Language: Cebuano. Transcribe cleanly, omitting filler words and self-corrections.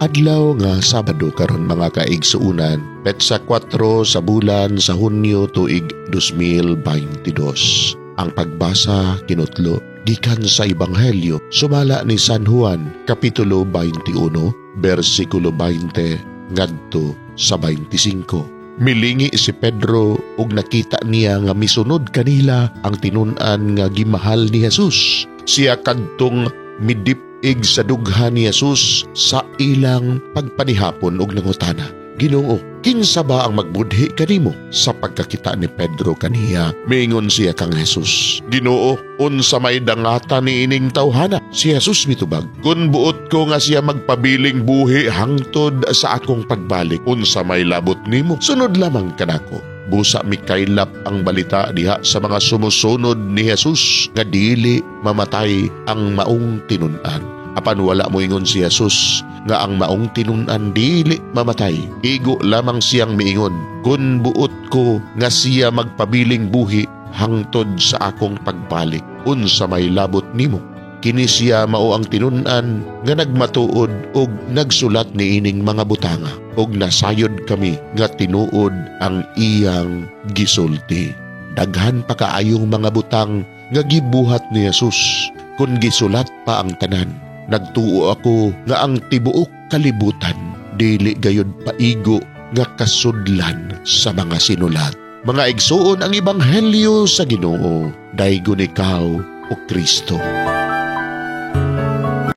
Adlaw nga Sabado karon, mga kaigsuunan, petsa 4 sa bulan sa Hunyo, tuig 2022. Ang pagbasa kinutlo gikan sa Ebanghelyo sumala ni San Juan, kapitulo 21, bersikulo 20 ngadto sa 25. Milingi si Pedro ug nakita niya nga misunod kanila ang tinun-an nga gimahal ni Jesus. Siya kadtong midip-ig sa dughan ni Jesus sa ilang pagpanihapon ug nangutana, "Ginoo, kinsa ba ang magbudhi kanimo?" Sa pagkakita ni Pedro kaniya, miingon siya kang Jesus, "Ginoo, unsa may dangata ni ining tawhana?" Si Jesus mitubag, "Kung buot ko nga siya magpabiling buhi hangtod sa akong pagbalik, unsa may labot nimo? Sunod lamang kanako." Busa mikaylap ang balita diha sa mga sumusunod ni Jesus nga dili mamatay ang maong tinun-an. Apan wala moingon si Jesus nga ang maong tinun-an dili mamatay. Igo lamang siyang miingon, "Kung buot ko nga siya magpabiling buhi hangtod sa akong pagbalik, unsa may labot nimo?" Kini siya mao ang tinun-an nga nagmatuod og nagsulat niining mga butanga, og nasayod kami nga tinuod ang iyang gisulti. Daghan pa kaayong mga butang nga gibuhat ni Jesus. Kung gisulat pa ang tanan, nagtuo ako nga ang tibuok kalibutan dili gayud paigo nga kasudlan sa mga sinulat. Mga igsuon, ang ebanghelyo sa Ginoo. Daygon ikaw, o Kristo.